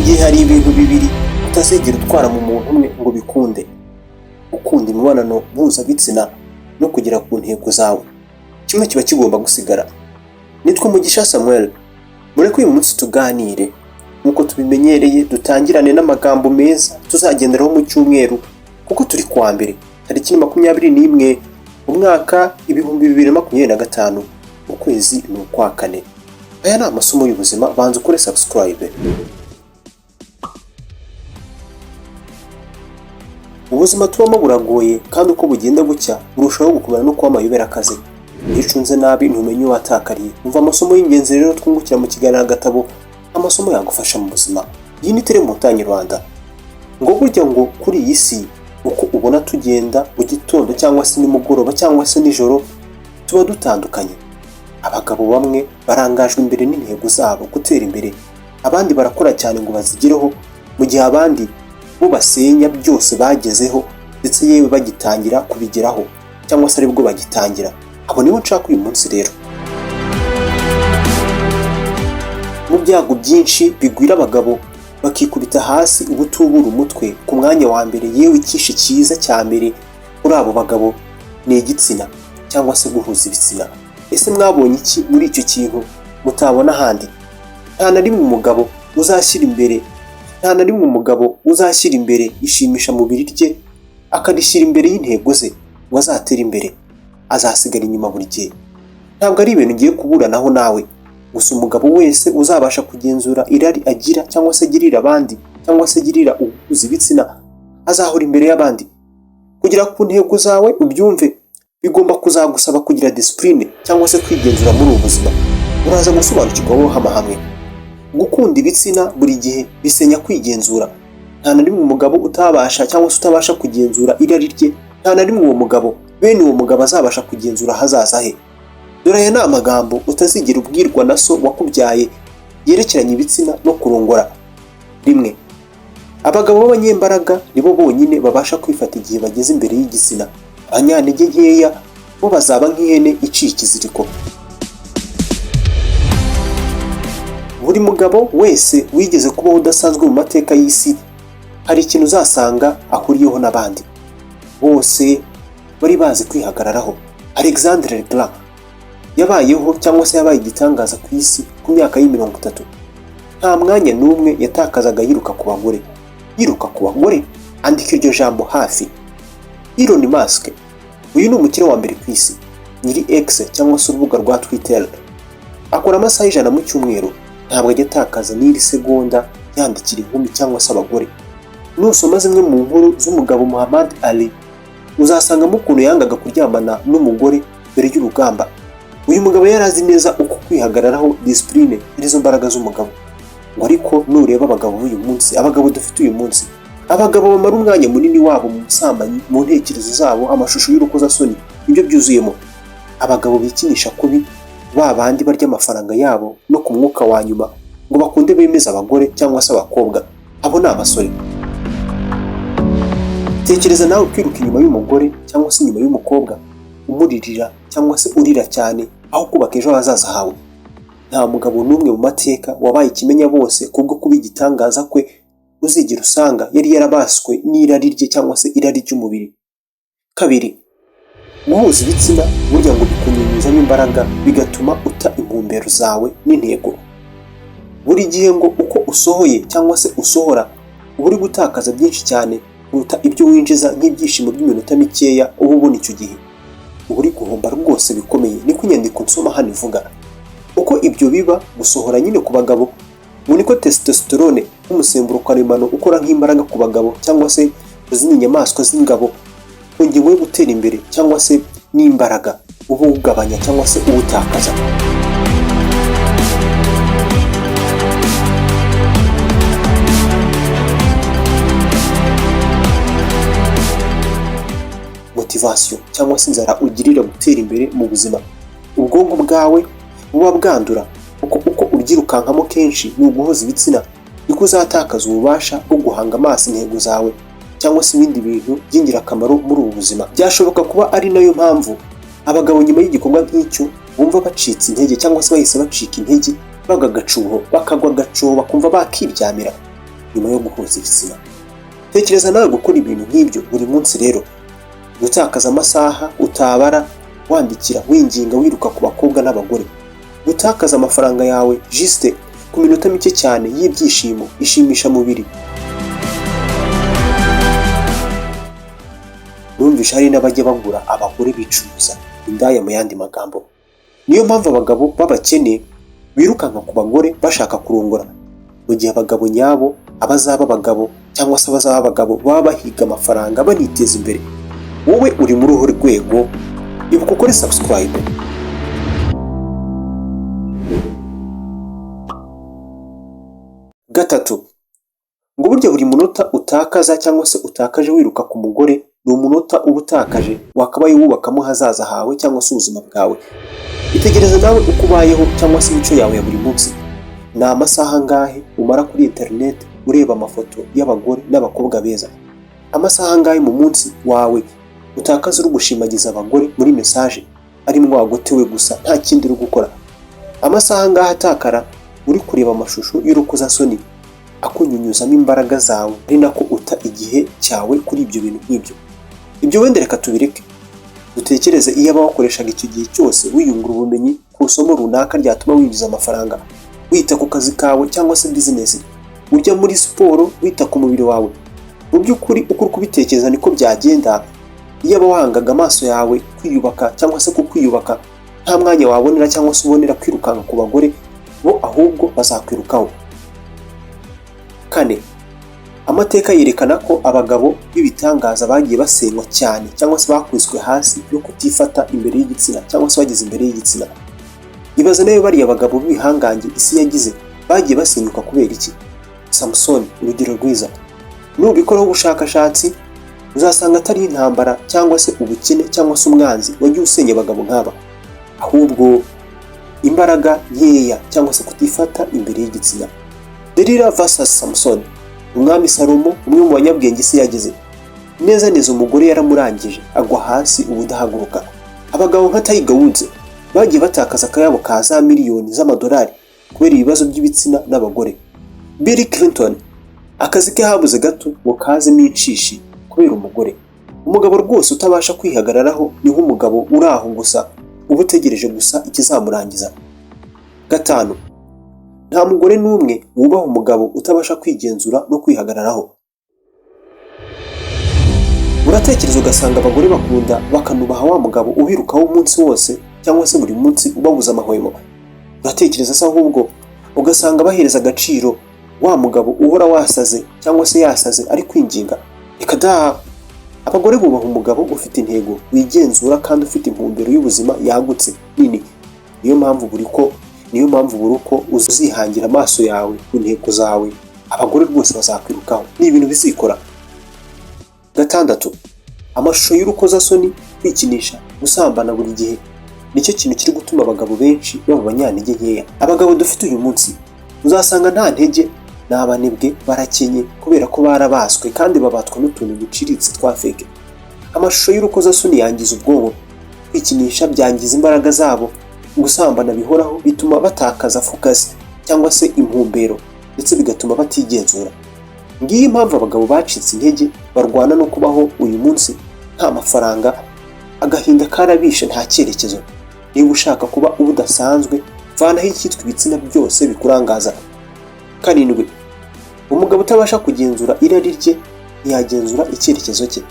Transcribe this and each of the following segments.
Gihe hari ibintu bibiri utazigera utwara mu muntu umwe ngo bikunde: gukunda imibonano mpuzabitsina no kugera ku ntego zawe. Kimwe kiba kigomba gusigara. Nitwa Mugisha Samuel. Mureke uyu munsi tuganire nk'uko tubimenyereye, dutangirane n'amagambo meza tuzagenderaho mu cyumweru, kuko turi kuwa mbere, tariki 21, umwaka 2025, ukwezi ni ukwa kane. Aya ni amasomo y'ubuzima. Banza ukore subscribe. Ubuzima tubamo buragoye, kandi uko bugenda bucya burushaho gukomera no kuba amayobera akaze. Iyo ucunze nabi ntumenya uwo watakariye. Umva amasomo y'ingenzi rero twungukira mu kiganiro Agatabo, amasomo yagufasha mu buzima. Iyi ni Telemontagne Rwanda. Ngo burya ngo kuri iyi si, uko ubona tugenda mu gitondo cyangwa se nimugoroba cyangwa se nijoro, tuba dutandukanye. Abagabo bamwe barangajwe imbere n'intego zabo, gutera imbere, abandi barakora cyane ngo bazigereho, mu gihe abandi bo basenya byose bagezeho, ndetse yewe bagitangira kubigeraho cyangwa se aribwo bagitangira. Abo nibo nshaka uyu munsi rero. Mu byago byinshi bigwira abagabo bakikubita hasi ubutubura umutwe, ku mwanya wa mbere, yewe icyishe cyiza cya mbere kuri abo bagabo, ni igitsina cyangwa se guhuza ibitsina. Ese mwabonye iki muri icyo kintu mutabona ahandi? Nta na rimwe umugabo uzashyira imbere, nta na rimwe umugabo uzashyira imbere ishimisha mubiri rye, akarishyira imbere y'intego ze, ngo azatere imbere. Azasigara inyuma buri gihe. Ntabwo ari ibintu ugiye kuburanaho nawe gusa. Umugabo wese uzabasha kugenzura irari agira cyangwa se agirira abandi cyangwa se agirira uguhuza ibitsina, azahora imbere y'abandi. Kugera ku ntego zawe, ubyumve, bigomba kuzagusaba kugira discipline cyangwa se kwigenzura muri ubu buzima. Uraza gusobanukirwa wowe hama hamwe. Gukunda ibitsina buri gihe bisenya kwigenzura. Nta na rimwe umugabo utabasha cyangwa se utabasha kugenzura irari rye, nta na rimwe uwo mugabo, bene uwo mugabo, azabasha kugenzura ahazaza he. Dore aya ni amagambo utazigera ubwirwa na so wakubyaye yerekeranye ibitsina no kurongora. Rimwe, abagabo b'abanyembaraga nibo bonyine babasha kwifata igihe bageze imbere y'igitsina. Abanyantege nkeya bo bazaba nk'ihene iciye ikiziriko. Buri mugabo wese wigeze kubaho udasanzwe mu mateka y'isi, hari ikintu uzasanga ahuriyeho n'abandi bose: bari bazi kwihagararaho. Alexandre le Grand yabayeho cyangwa se yabaye igitangaza ku isi ku myaka y'30. Nta mwanya n'umwe yatakazaga yiruka ku bagore. Yiruka ku bagore, andika iryo jambo hafi. Elon Musk, uyu ni umukire wa mbere ku isi, nyiri X cyangwa se urubuga rwa Twitter, akora amasaha 100 mu cyumweru. Ntabwo ajya atakaza n'iri segonda yandikira inkumi cyangwa se abagore. Nusoma zimwe mu nkuru z'umugabo Muhammad Ali, uzasangamo ukuntu yangaga kuryamana n'umugore mbere y'urugamba. Uyu mugabo yari azi neza uko kwihagararaho, discipline, arizo mbaraga z'umugabo. Ngo ariko nureba abagabo b'uyu munsi, abagabo dufite uyu munsi, abagabo bamara umwanya munini wabo mu busambanyi, mu ntekerezo zabo amashusho y'urukozasoni ibyo byuzuyemo. Abagabo bikinisha kubi, ba bandi barya amafaranga yabo no ku mwuka wa nyuma ngo bakunde bemeze abagore cyangwa se abakobwa, abo ni abasore. Tekereza nawe kwiruka inyuma y'umugore cyangwa se inyuma y'umukobwa, umuririra cyangwa se urira cyane, aho kubaka ejo hazaza hawe. Nta mugabo n'umwe mu mateka wabaye ikimenya bose kubwo kuba igitangaza kwe uzigera usanga yari yarabaswe n'irari rye cyangwa se irari ry'umubiri. Kabiri, guhuza ibitsina burya ngo bikunyunyuzamo imbaraga, bigatuma uta intumbero zawe n'intego. Buri gihe ngo uko usohoye cyangwa se usohora, uba uri gutakaza byinshi cyane kuruta ibyo winjiza nk'ibyishimo by'iminota mikeya uba ubona icyo gihe. Uba uri guhomba rwose bikomeye, niko inyandiko nsoma hano ivuga. Uko ibyo biba, gusohora nyine ku bagabo, ngo niko testosterone nk'umusemburo karemano ukora nk'imbaraga ku bagabo cyangwa se ku zindi nyamaswa z'ingabo ku ngingo yo gutera imbere cyangwa se n'imbaraga, uba uwugabanya cyangwa se uwutakaza. Motivation cyangwa se inzara ugirira gutera imbere mu buzima, ubwonko bwawe buba bwandura, kuko uko ubyirukankamo kenshi ni uguhuza ibitsina, niko uzatakaza ububasha bwo guhanga amaso intego zawe cyangwa se ibindi bintu by'ingirakamaro muri ubu buzima. Byashoboka kuba ari nayo mpamvu abagabo nyuma y'igikorwa nk'icyo bumva bacitse intege cyangwa se bahise bacika intege, bagwa agacuho, bakagwa agacuho, bakumva bakiryamira. nyuma yo guhuza ibitsina. Tekereza nawe gukora ibintu nk'ibyo buri munsi rero, gutakaza amasaha utabara wandikira, winginga, wiruka ku bakobwa n'abagore, gutakaza amafaranga yawe juste ku minota mike cyane y'ibyishimo ishimisha mubiri. Numvisha hari n'abajya bagura abagore bicuruza, indaya mu yandi magambo. Niyo mpamvu abagabo b'abakene birukanka ku bagore bashaka kurongora, mu gihe abagabo nyabo, abazaba abagabo cyangwa se abazaba abagabo, baba bahiga amafaranga baniteza imbere. Wowe uri muri uruhe rwego? Ibuka ukore subscribe. Gatatu, ngo burya buri munota utakaza cyangwa se utakaje wiruka ku mugore ni umunota uba utakaje wakabaye wubakamo hazaza hawe cyangwa se ubuzima bwawe. Itegereze nawe uko ubayeho cyangwa se imico yawe ya buri munsi. Ni amasaha angahe umara kuri interineti ureba amafoto y'abagore n'abakobwa beza? Amasaha angahe mu munsi wawe utakaza uri gushimagiza abagore muri mesaje arimo wagotewe gusa nta kindi uri gukora? Amasaha angahe atakara uri kureba amashusho y'urukozasoni akunyunyuzamo imbaraga zawe, ari nako uta igihe cyawe kuri ibyo bintu nk'ibyo? Ibyo wenda reka tubireke, dutekereze iyo aba wakoreshaga icyo gihe cyose wiyungura ubumenyi ku isomo runaka ryatuma winjiza amafaranga, wita ku kazi kawe cyangwa se bizinesi, ujya muri siporo, wita ku mubiri wawe. Mu by'ukuri uko uri kubitekereza niko byagenda iyo aba wahangaga amaso yawe kwiyubaka cyangwa se kukwiyubaka, nta mwanya wabonera cyangwa se ubonera kwirukanka ku bagore bo, ahubwo bazakwirukaho. Kane, amateka yerekana ko abagabo b'ibitangaza bagiye basenywa cyane cyangwa se bakubiswe hasi no kutifata imbere y'igitsina cyangwa se bageze imbere y'igitsina. Ibaze nawe bariya bagabo b'ibihangange isi yagize bagiye basenyuka kubera iki? Samusoni urugero rwiza. Nubikoraho ubushakashatsi uzasanga atari intambara cyangwa se ubukene cyangwa se umwanzi wagiye usenya abagabo nk'aba, ahubwo imbaraga nkeya cyangwa se kutifata imbere y'igitsina. Delila vs Samusoni. Umwami Salomo, umwe mu banyabwenge isi yagize, neza neza umugore yaramurangije agwa hasi ubudahaguruka. Abagabo nka Tiger Woods bagiye batakaza akayabo ka za miliyoni z'amadolari kubera ibibazo by'ibitsina n'abagore. Bill Clinton akazi ke habuze gato ngo kazemo inshishi kubera umugore. Umugabo rwose utabasha kwihagararaho ni nk'umugabo uri aho gusa, uba utegereje gusa ikizamurangiza. Gatanu, nta mugore n'umwe wubaha umugabo utabasha kwigenzura no kwihagararaho. Uratekereza ugasanga abagore bakunda bakanubaha wa mugabo ubirukaho umunsi wose cyangwa se buri munsi ubabuza amahwemo. Uratekereza se ahubwo ugasanga bahereza agaciro wa mugabo uhora wasaze cyangwa se yasaze ari kwinginga? Reka da! Abagore bubaha umugabo ufite intego, wigenzura kandi ufite intumbero y'ubuzima yagutse nini. Niyo mpamvu buri uko uzihangira amaso yawe ku ntego zawe, abagore rwose bazakwirukaho. Ni ibintu bizikora. Gatandatu, amashusho y'urukozasoni, kwikinisha, gusambana buri gihe nicyo kintu kiri gutuma abagabo benshi baba abanyantege nkeya. Abagabo dufite uyu munsi uzasanga nta ntege, ni abanebwe, barakenye kubera ko barabaswe kandi babatwa n'utuntu duciriritse twa feke. Amashusho y'urukozasoni yangiza ubwonko, kwikinisha byangiza imbaraga zabo, gusambana bihoraho bituma batakaza focus cyangwa se intumbero, ndetse bigatuma batigenzura. Ngiyi impamvu abagabo bacitse intege barwana no kubaho uyu munsi nta mafaranga, agahinda karabishe, nta cyerekezo. Niba ushaka kuba udasanzwe, vanaho icyitwa ibitsina byose bikurangaza. Karindwi, umugabo utabasha kugenzura irari rye ntiyagenzura icyerekezo cye.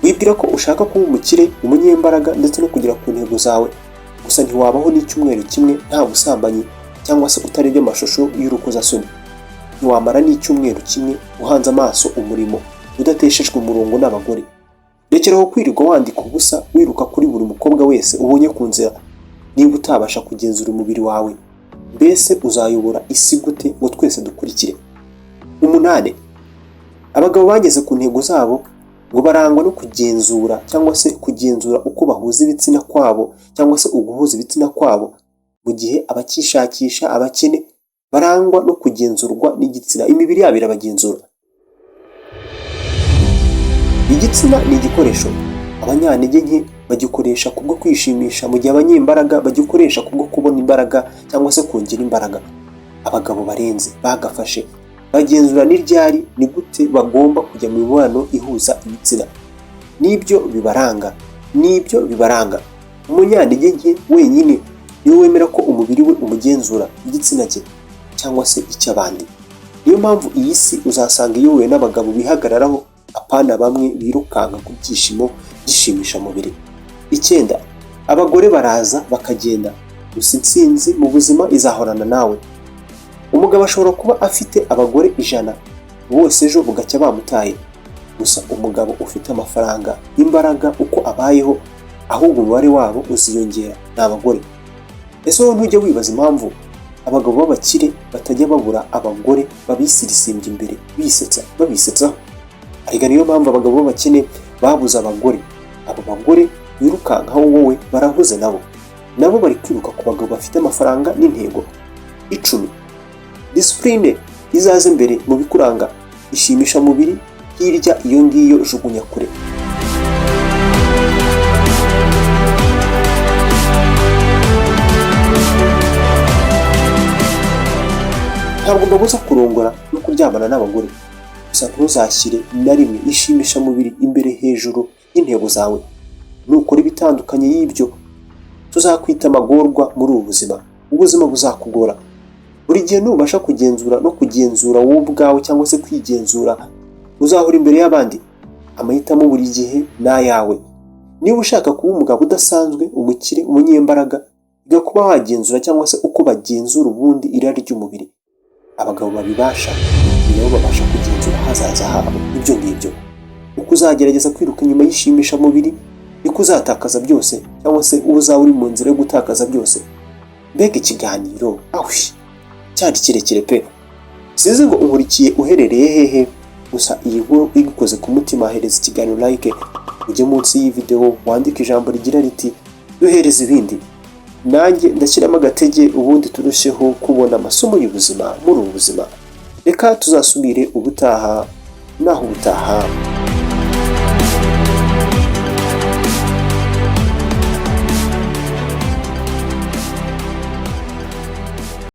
Wibwira ko ushaka kuba umukire, umunyembaraga ndetse no kugera ku ntego zawe, gusa ntiwabaho n'icyumweru kimwe nta busambanyi cyangwa se utarebye amashusho y'urukozasoni. Ntiwamara n'icyumweru kimwe uhanze amaso umurimo udateshejwe umurongo n'abagore. Rekeraho kwirirwa wandika ubusa wiruka kuri buri mukobwa wese ubonye ku nzira. Niba utabasha kugenzura umubiri wawe, mbese uzayobora isi gute ngo twese dukurikire? Umunani, abagabo bageze ku ntego zabo ngo barangwa no kugenzura cyangwa se kugenzura uko bahuza ibitsina kwabo cyangwa se uguhuza ibitsina kwabo, mu gihe abakishakisha abakene barangwa no kugenzurwa n'igitsina, imibiri yabo irabagenzura. Igitsina ni igikoresho abanyantege nke bagikoresha kubwo kwishimisha, mu gihe abanyembaraga bagikoresha kubwo kubona imbaraga cyangwa se kongera imbaraga. Abagabo barenze bagafashe Bagenzura n'iryari, ni gute bagomba kujya mu mibonano ihuza ibitsina. Nibyo bibaranga, nibyo bibaranga. Umunyantege nke wenyine niwe wemera ko umubiri we umugenzura, igitsina cye cyangwa se icy'abandi. Niyo mpamvu iyi si uzasanga iyobowe n'abagabo bihagararaho, apana bamwe birukanka ku byishimo byishimisha mubiri. 9, abagore baraza bakagenda, gusa intsinzi mu buzima izahorana nawe. Umugabo ashobora kuba afite abagore 100, bose ejo bugacya bamutaye. Gusa umugabo ufite amafaranga, imbaraga, uko abayeho, ahubwo umubare wabo uziyongera, ni abagore. Ese wowe ntujya wibaza impamvu abagabo b'abakire batajya babura abagore babisirisimbye imbere bisetsa babisetsaho? Arega niyo mpamvu abagabo b'abakene babuze abagore. Abo bagore wirukankaho wowe barahuze nabo, nabo bari kwiruka ku bagabo bafite amafaranga n'intego. 10, discipline izaze mbere mu bikuranga. Ishimisha mubiri hirya iyo ngiyo, jugunya kure. Ntabwo mbabuza kurongora no kuryamana n'abagore, gusa ntuzashyire na rimwe ishimisha mubiri imbere hejuru y'intego zawe. Nukora ibitandukanye y'ibyo, tuzakwita amagorwa muri ubu buzima. Ubuzima buzakugora. Buri gihe nubasha kugenzura no kugenzura wowe ubwawe cyangwa se kwigenzura, uzahora imbere y'abandi. Amahitamo buri gihe ni ayawe. Niba ushaka kuba umugabo udasanzwe, umukire, umunyembaraga, iga kuba wagenzura cyangwa se uko bagenzura ubundi irari ry'umubiri. Abagabo babibasha ni nabo babasha kugenzura ahazaza habo. Ibyo ngibyo, uko uzagerageza kwiruka inyuma y'ishimisha mubiri, niko uzatakaza byose, cyangwa se uba uzaba uri mu nzira yo gutakaza byose. Mbega ikiganiro, ahushi, cyari kirekire pe! Sinzi ngo unkurikiye uherereye hehe, gusa iyi nkuru igukoze ku mutima, hereza ikiganiro like, ujye munsi y'iyi video wandike ijambo rigira riti duhereze ibindi, nanjye ndashyiramo agatege, ubundi turusheho kubona amasomo y'ubuzima muri ubu buzima. Reka tuzasubire ubutaha, naho ubutaha.